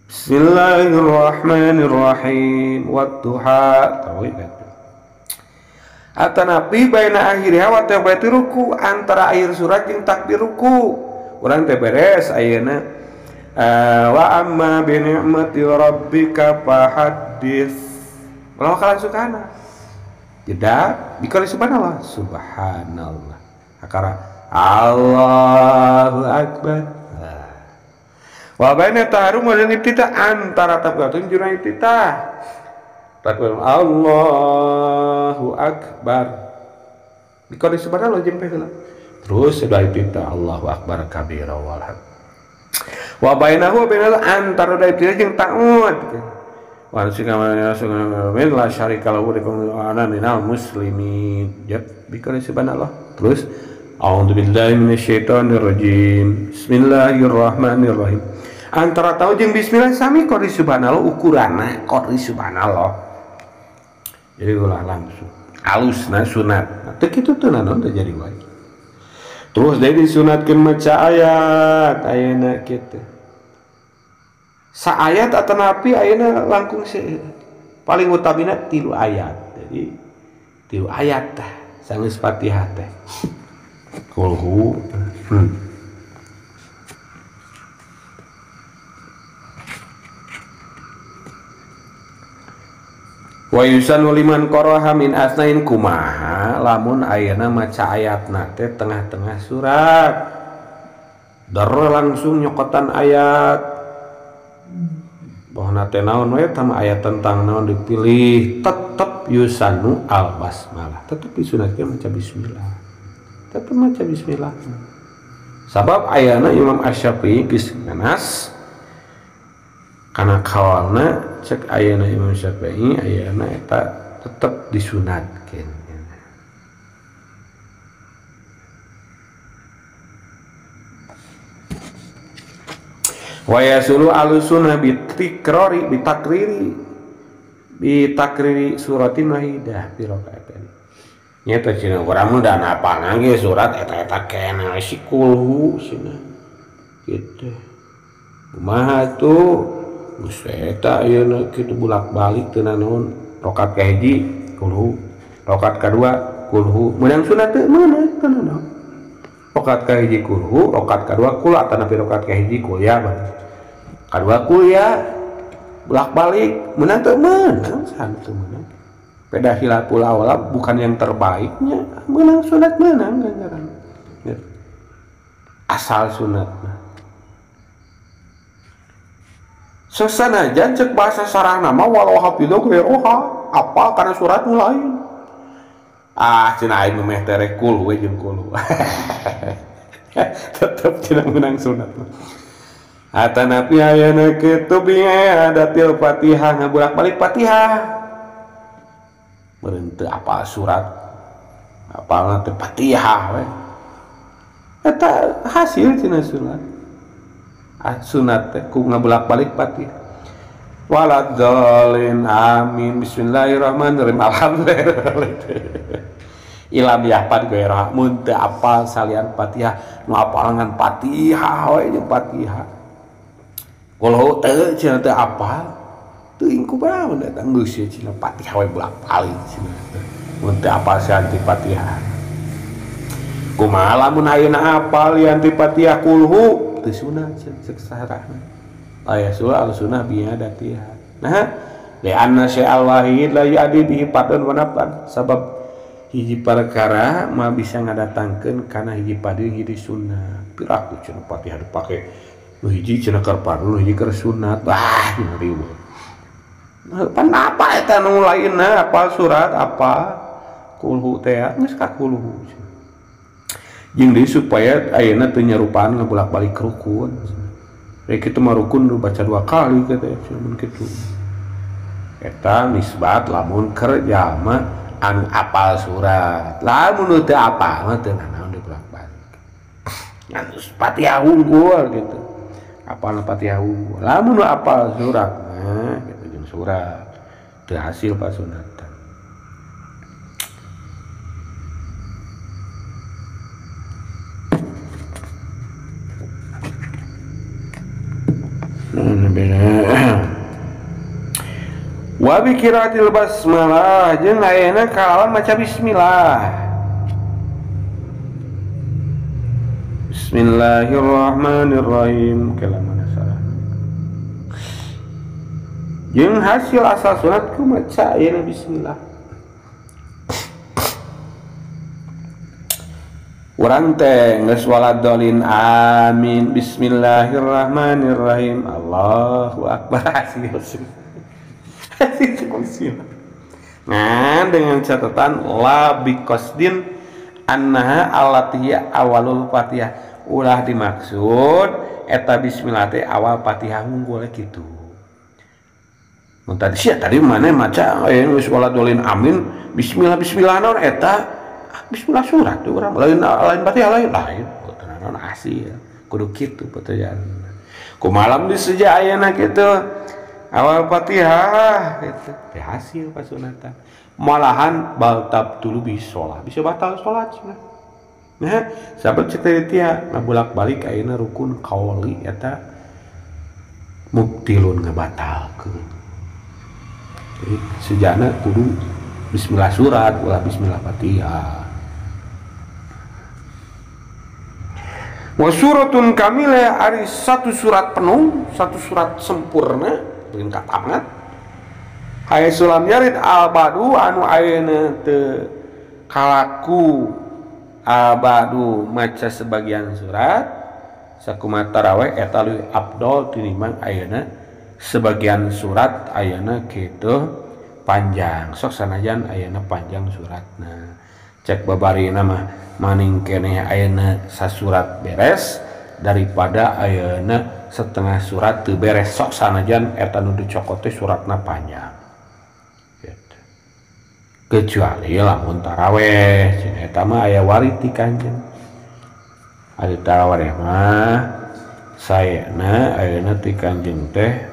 Bismillahirrahmanirrahim wadduha tahu gitu. Atanapi baina akhiriha wa takbir ruku antara akhir surat jeung takbir ruku. Urang teh beres ayeuna wa amma bi ni'mati rabbika fahaddits. Ulah langsung kana. Jeda dikali subhanallah, subhanallah. Akara Allahu akbar. Wa baina taharum wa ibtida antara takbir jeung ibtida. Takbir Allahu akbar. Dikali subhanallah jempe heula. Terus sudah ibtida Allahu akbar kabira walhamd. Wa bainahu bainal antara ibtida jeung ta'ud. Wa min la syarika lahu wa ana minal muslimin. Yap, dikali subhanallah. Terus a'udzubillahi minasyaitonir rajim. Bismillahirrahmanirrahim. Antara tahu jeung bismillah sami qori subhanallah ukuranna qori subhanallah. Jadi ulah langsung alusna sunat. Nah, teu kitu teu naon teu jadi wae. Terus deui disunatkeun maca ayat ayeuna kitu. Saayat atanapi ayeuna langkung paling utamina 3 ayat. Jadi 3 ayat tah sanggeus Fatihah teh. Kulhu. Wa yusanu liman qara'a min asnain kumaha lamun ayeuna maca ayatna teh tengah-tengah surat. Der langsung nyokotan ayat. Bahna teh naon we tah ayat tentang naon dipilih tetep yusanu al basmalah. Tetep disunatkeun maca bismillah. Tetep maca bismillah. Sabab ayana Imam Asy-Syafi'i geus nganas kana kawalna cek ayana Imam Syafi'i ayana eta tetep disunatkeun. Wa yasulu alusuna bitikrori bitakriri bitakriri suratin wahidah bi rakaatain. Nyata cenah urang mah da napalna ge surat eta-eta keneh si kulhu cenah. Kitu. Kumaha tuh? Geus eta ayeuna kitu bolak-balik teu nanaon. Rakaat kahiji kulhu, rakaat kadua kulhu. Meunang sunat teu meunang teu nanaon. Rakaat kahiji kulhu, rakaat kadua kul atanapi rakaat kahiji kul ya. Kadua kul ya bolak-balik meunang teu meunang saha teu meunang. Beda khilaful aula bukan yang terbaiknya, menang sunat menang ganjaran. Asal sunat mah. Sesanajan cek bahasa sarana mah walau hafidho ghairuha, apa karena surat nu lain. Ah cenah aing meh tereh kul we jeung kul. Tetep cenah menang sunat mah. Atanapi ayana kitu bi'adatil Fatihah ngabolak-balik Fatihah. Meureun teu apal surat. Apalna teh Fatihah we. Eta hasil cenah sunat. Sunat teh ku ngabolak-balik Fatihah. Waladzalin amin bismillahirrahmanirrahim alhamdulillah. Ilam yahpad gairah mun teu apal salian Fatihah nu apal ngan Fatihah we jeung Fatihah. Kalau teu cenah teu apal teuing kumaha eta geus cenah Fatihah we bolak-balik cenah teh. Mun teu apal salian Fatihah. Kumaha lamun ayeuna apal lian ti Fatihah kulhu teu sunah cek sarahna. Aya surah al-sunnah biadatiha. Nah, li anna syai'al wahid la yu'addi bihi fardun wa naflan. Sabab hiji perkara mah bisa ngadatangkeun kana hiji padu hiji sunnah. Piraku cenah Fatihah dipake nu hiji cenah keur fardu, nu hiji keur sunat. Wah, riweuh. Nah, pan apa eta nu lainna apal surat apa kulhu teh geus ka kulhu. Jeung deui supaya ayeuna teu nyarupaan ngabolak-balik rukun. Rek kitu mah rukun baca dua kali kitu mun kitu. Eta nisbat lamun keur jalma anu apal surat. Lamun teu apal mah teu nanaon dibolak-balik. Ngan Fatihah unggul gitu. Apal Fatihah unggul. Lamun nu apal surat mah kitu jeung surat teu hasil pasunatan. Wa bi qiraatil basmalah jeung ayeuna kalawan maca bismillah. Bismillahirrahmanirrahim kalamana salah. Jeung hasil asal sunat ku maca ayeuna bismillah. Urang teh geus waladolin amin bismillahirrahmanirrahim Allahu akbar hasil. Nah, dengan catatan la biqasdin annaha allati awalul Fatihah. Ulah dimaksud eta bismillah teh awal Fatihah unggul kitu. Mun tadi sia tadi mana maca geus waladolin amin bismillah bismillah naon eta bismillah surat tuh urang lain lain Fatihah lain lain naon hasil kudu kitu pertanyaan. Kumalam diseja ayeuna kitu awal Fatihah gitu teh hasil pasunatan. Malahan baltab dulu bisa sholat, bisa batal sholat cenah. Nah, sahabat cek tia ngabolak-balik ayeuna rukun qauli eta mubtilun ngabatalkeun. Jadi sejana kudu bismillah surat ulah bismillah Fatihah. Wa suratun kamilah ari satu surat penuh, satu surat sempurna ringkat amat. Hai sulam yarid al badu anu ayeuna teu kalaku al badu maca sebagian surat sakumaha tarawih eta leuwih afdol tinimbang ayeuna sebagian surat ayeuna kitu panjang. Sok sanajan ayeuna panjang suratna. Cek babarina mah maning keneh ayeuna sasurat beres daripada ayeuna setengah surat teu beres. Sok sanajan eta nu dicokot teh suratna panjang. Gitu. Kecuali lamun taraweh cenah eta mah aya warit ti Kanjeng. Ari taraweh mah saena ayeuna ti Kanjeng teh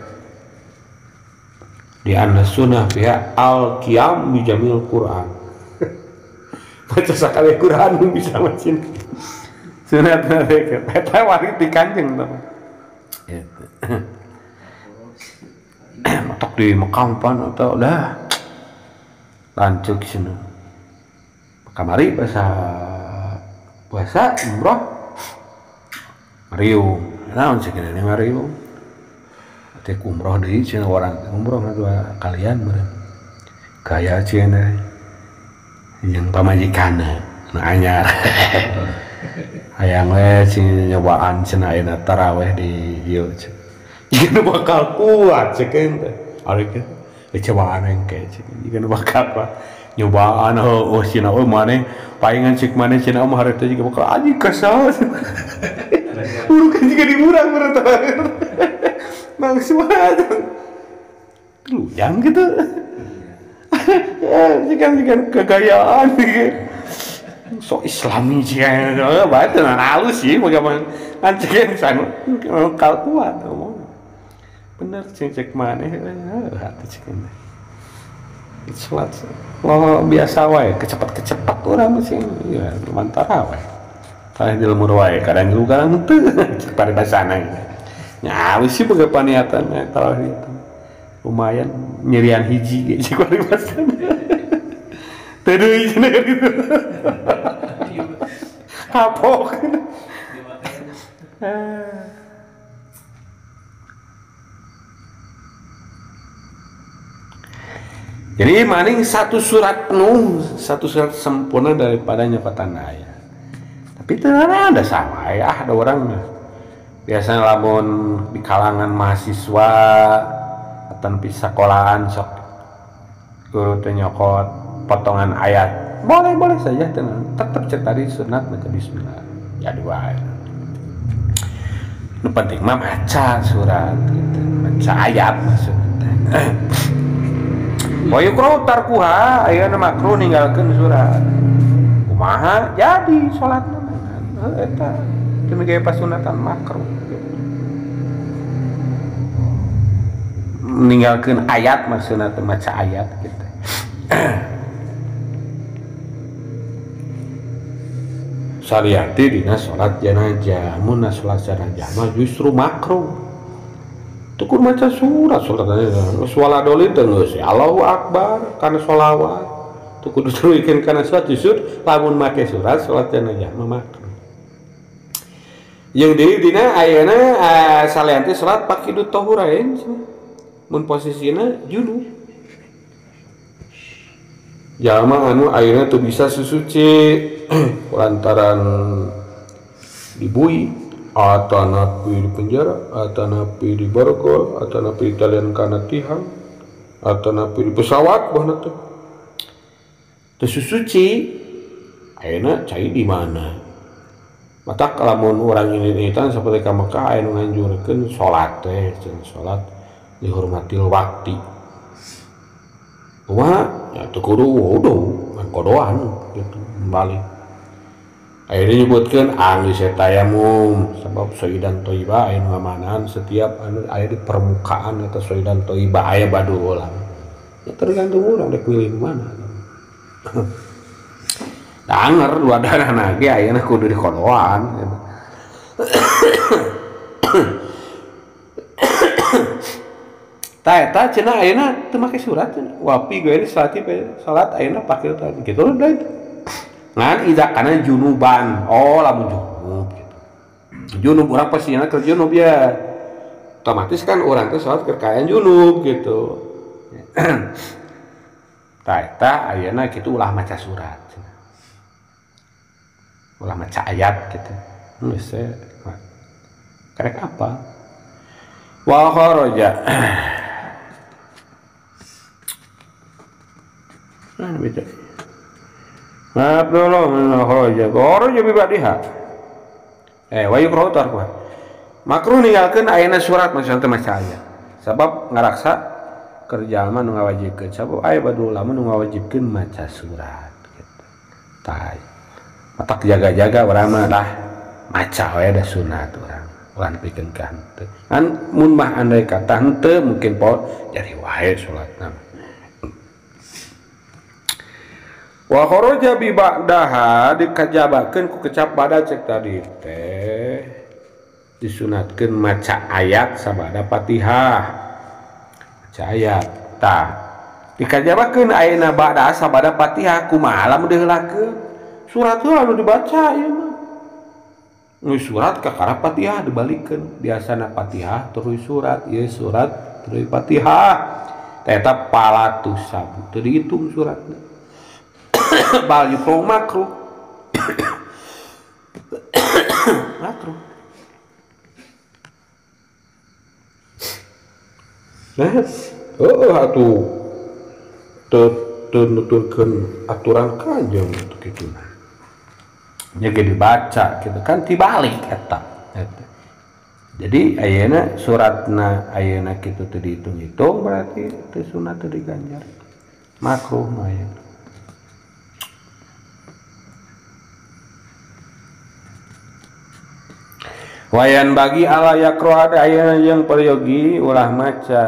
di anna sunnah fiha al qiyam bi jamil Quran. Baca sakali Quran bisa macin. Sunat teh eta warit ti Kanjeng tah. Gitu. Matak di Mekah pan atau dah lanceuk cenah. Kamari bahasa puasa umroh ngariung. Naon sih kene ngariung? Teh umroh deui cenah urang umroh dua kalian meureun. Gaya cenah jeung pamajikanna nu anyar. Hayang we sing nyobaan cenah ayeuna taraweh di ieu. Jika nu bakal kuat cek teh. Ari teh cobaan engke cek. Jika nu bakal kuat nyobaan heueuh cenah euy maneh paingan cek maneh cenah mah harita jiga bakal anjing kesel. Urang jiga di urang berarti. Langsung aja. 3 jam gitu. Jika kegayaan gitu. So islami jika bae teu halus sih bagaimana anjeun san kal kuat ngomong. Bener cing cek maneh hati cek maneh. Salat lo biasa wae kecepat-kecepat urang mah sing ya mantara wae. Tah di lemur wae kadang juga kadang henteu cek paribasana. Nya alus sih boga paniatan tarawih itu. Lumayan nyerian hiji ge cek paribasana. Teu deui cenah gitu. Kapok. Jadi maning satu surat penuh, satu surat sempurna daripada nyokotan ayat. Tapi itu ada sama ya, ada orang biasanya lamun di kalangan mahasiswa atau di sekolahan sok guru teh nyokot potongan ayat. Boleh-boleh saja tenang. Tetap tadi sunat baca bismillah. Ya dua. Nu penting mah baca surat gitu, baca ayat maksudnya. Wa yukrahu tarkuha ayeuna makruh ninggalkeun surat. Kumaha jadi salatna heuh eta teu migawe pasunatan makruh gitu. Ninggalkeun ayat maksudna teh maca ayat gitu. Syariati dina salat jenazah, mun salat jenazah mah justru makruh. Tukur maca surat salat salat dolin teh geus Allahu akbar kana sholawat. Teu kudu teruskeun kana salat justru lamun make surat salat jenazah mah makruh. Jeung deui dina ayeuna salian teh salat pakidu tahurain mun posisina junub. Jalma anu ayeuna teu bisa susuci lantaran dibui atanapi di penjara, atanapi di borgol, atanapi di talian kana tihang, atanapi di pesawat bahna teh. Teu susuci ayeuna cai di mana? Matak lamun urang ini-initan seperti ka Mekah aya nu nganjurkeun salat teh, salat dihormatil wakti. Kumaha? Ya teu kudu wudu, ngan kodoan gitu balik. Akhirnya nyebutkeun anggeus tayamum sebab soidan thayyibah aya nu ngamanan setiap anu aya di permukaan eta soidan thayyibah aya badul ulang. Ya tergantung urang rek milih mana. Danger dua darahna ge ayeuna kudu dikodoan gitu. Tah eta cenah ayeuna teu make surat cenah. Wapi geus salat salat ayeuna pake gitu udah. Ngan idza kana junuban. Oh lamun junub gitu. Junub urang pasina keur junub ya. Otomatis kan urang teh salat keur kaayaan junub gitu. Tah eta ayeuna kitu ulah maca surat cenah. Ulah maca ayat gitu. Geus karek apa? Wa kharaja. Nah, beda. Abdullah min kharaja. Kharaja bi ba'diha. Wa yukrahu tarkuha. Makruh ninggalkeun ayeuna surat maksudna teh maca ayat. Sabab ngaraksa keur jalma nu ngawajibkeun. Sabab aya badul ulama nu ngawajibkeun maca surat gitu. Tah. Matak jaga-jaga urang mah lah maca we da sunat urang. Ulah nepikeun ka henteu. Kan mun mah andai kata henteu mungkin po jadi wae salatna. Wa kharaja bi ba'daha dikajabakeun ku kecap bada cek tadi teh disunatkeun maca ayat sabada Fatihah. Maca ayat tah dikajabakeun ayeuna ba'da sabada Fatihah kumaha lamun diheulakeun surat heula anu dibaca ieu mah. Geus surat kakara Fatihah dibalikeun biasana Fatihah terus surat ieu surat terus Fatihah Eta palatus sabu teu dihitung suratna. Bal yukruh makruh. Makruh. Nah, oh atuh teu nuturkeun aturan kanjeng atuh kitu. Nya ge dibaca kitu kan tibalik eta. Jadi ayeuna suratna ayeuna kitu teu dihitung-hitung berarti teu sunat teu diganjar. Makruh mah ayeuna. Wayan bagi ala yakroh ada ayeuna jeung peryogi ulah maca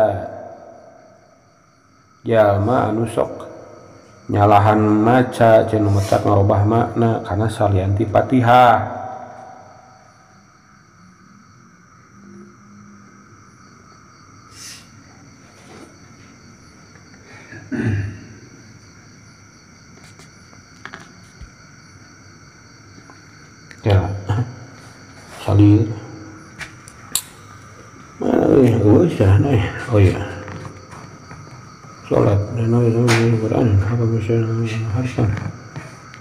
jalma anu sok nyalahan maca cenah metak ngarobah makna kana salian ti Fatihah. Ya, salir. Oh iya. Salat Quran apa bisa harfan.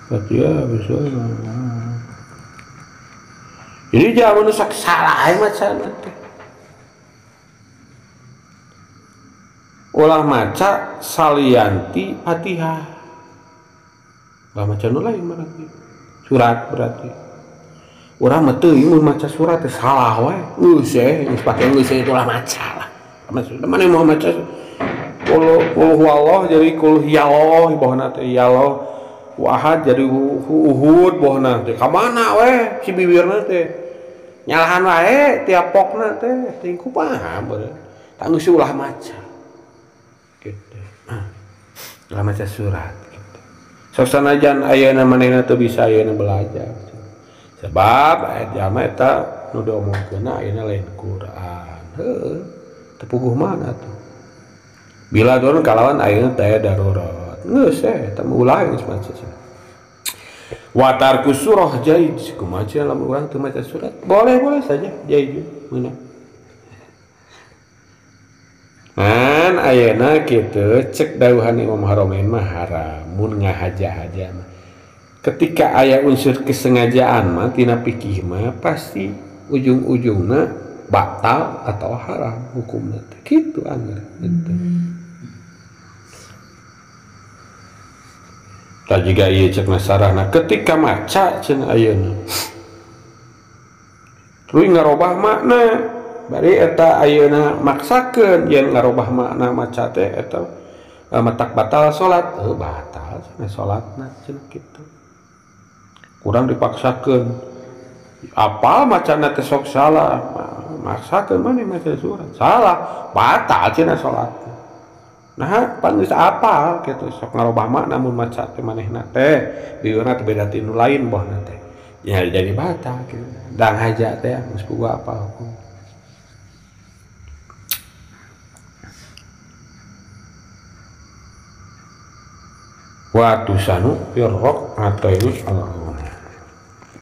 Fatihah bisa. Jadi jangan nusak salah maca teh. Ulah maca salianti Fatihah. Ulah maca nu lain berarti. Surat berarti. Urang mah teuing mun maca surat teh salah wae. Geus geus pake geus itu ulah maca lah. Maksudna mana mau maca qul huwallah jadi qul hiyallah bohna teh yallah wahad jadi uhud bohna teh ka mana we si bibirna teh nyalahan wae tiap pokna teh teuing kumaha beureun. Tah geus ulah maca. Gitu. Ulah maca surat gitu. Sok sanajan ayeuna manehna teu bisa ayeuna belajar. Sebab ayat jalma eta nu diomongkeunna ayeuna lain Quran. Heuh, teu puguh mana tuh. Bila turun kalawan ayeuna teh darurat. Geus eta mah ulah geus maca cenah. Wa tarku surah jaiz kumaha cenah lamun urang teu maca surat? Boleh-boleh saja jaiz meunang. Ngan ayeuna kitu cek dawuhan Imam Haramain mah haram mun ngahaja-haja mah. Ketika aya unsur kesengajaan mah tina fikih mah pasti ujung-ujungna batal atau haram hukumna teh kitu angger gitu. Tah jiga ieu cek nasarahna ketika maca cenah ayeuna tuluy ngarobah makna bari eta ayeuna maksakeun yen ngarobah makna maca teh eta matak batal salat heuh batal cenah salatna cenah kitu. Kurang dipaksakeun apal macana teh sok salah maksakeun maneh maca surat salah batal cenah salat. Nah pan geus apal kitu sok ngarobah makna mun maca teh manehna teh bibirna teh beda ti nu lain bohna teh ya jadi batal kitu dang haja teh geus puguh apal hukum. Wa tusanu fi raq'ataini al-ula.